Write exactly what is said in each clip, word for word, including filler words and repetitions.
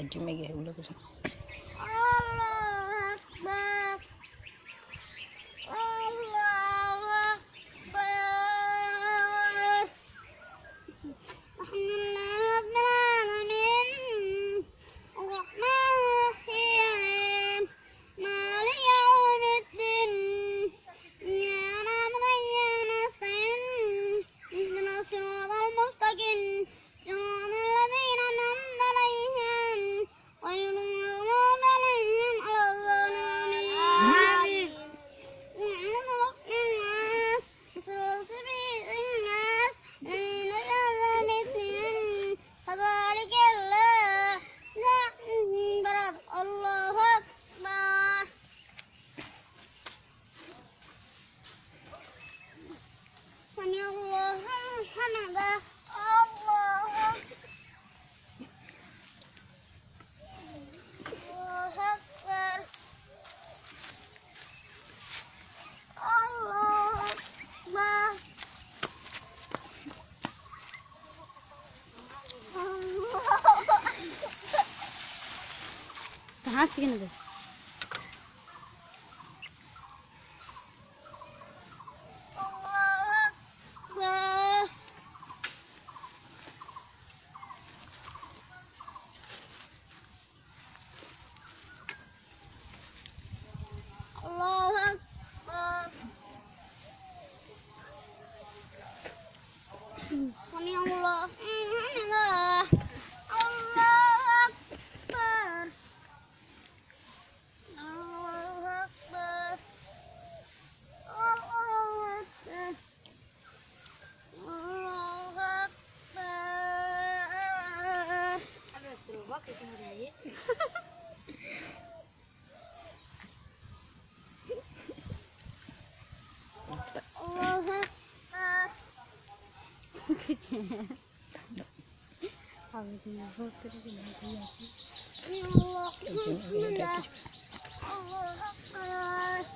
Cuma geh ulah kusah. Allahu Akbar. Allahu Akbar. Alhamdulillahirabbil alamin. Arrahmanirrahim. Maliki yaumiddin. Iyyaka na'budu wa iyyaka nasta'in. Ihdinas siratal mustaqim. صراط الذين أنعمت عليهم غير المغضوب عليهم ولا الضالين. آمين. كذلك الله. الله أكبر. سمع الله لمن حمده. الله أكبر. الله أكبر. الله أكبر. الله أكبر. Tahan sikit lagi. الله أكبر. الله أكبر. سمع الله لمن حمده. الله أكبر. الله أكبر. الله أكبر. الله أكبر. الله أكبر. الله أكبر. الله أكبر. الله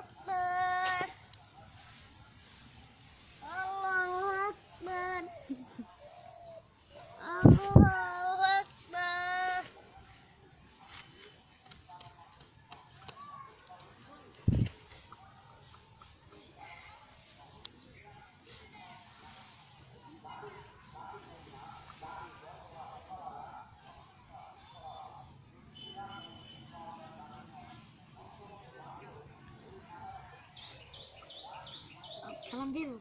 أكبر. الله أكبر. الله أكبر. Salam biru.